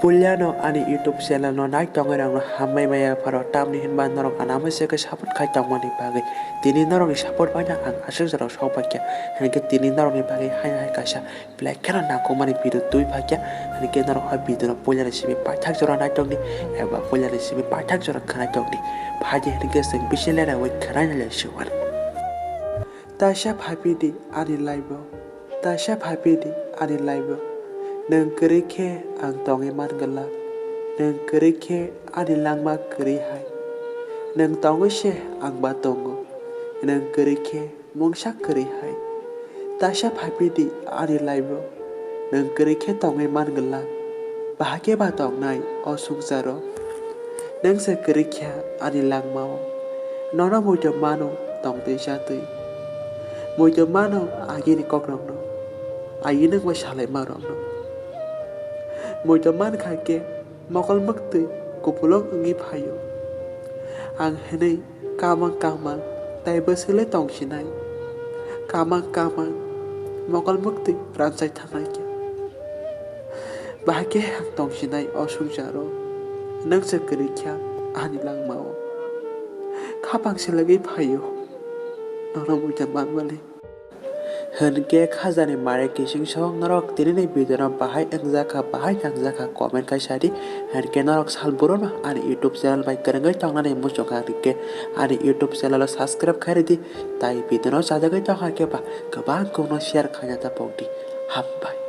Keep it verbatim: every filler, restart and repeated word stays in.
Puilano ani YouTube channel no nai tongwi rokno hambai maya pharo, tamni hinba norok anama se khe support khai tongmani bagwi. Tini norokni support baino ang aswk jorao sok paikha, hinkhe tini norokni bagwi haino hai kaisa belai kheno nangkukmani video twi phaikha, hinkhe norok o video no puilani simi paithak jora nai tongdi, eba puilani simi paithak jora khwnai tongdi. Phaidi hinkhe chwng bisi leraui khwnai lai siwan. Taisa phaipidi ani life o, taisa phaipidi ani life o. Nwng kwrwi khe ang tongwi man glak, nwng kwrwi khe ani langma kwrwi hai. Nwng tongwi se ang ba tongo, nwng kwrwi khe mungsa kwrwi hai. Taisa phaipidi ani life o, nwng kwrwi khe tongwi man glak, bahai khe ba tongnai o swngcharo. Nwng se kwrwi kha ani langma o, nono muitu mano tongtwi chatwi. Muitu mano agini kokrokno, agini bai salaima rokno. Muitu man kha khe mokol mwktwi kupulung wngwi phaio. Ang hinwi kamang kamang tei bwswk le tongsinai. Kamang kamang mokol mwktwi ranchai thangnai khe. Bahai khe ang tongsinai o swngcharo, nwng se kwrwi kha ani langma o. Khapang se lagwi phaio, nono muitu manmani. Hinkhe khajani mare kising sok norok tinini video no bahai wngjakha, bahai nangjakha comment khai sadi. Hinkhe norok sal buro no ani YouTube channel bai kwrwngwi tongnani muchungkha, hinkhe ani YouTube channel o subscribe khai ridi, tai video no chajagwi tongkha khe ba kwbang kokno share khaina ta pokdi. Hambai.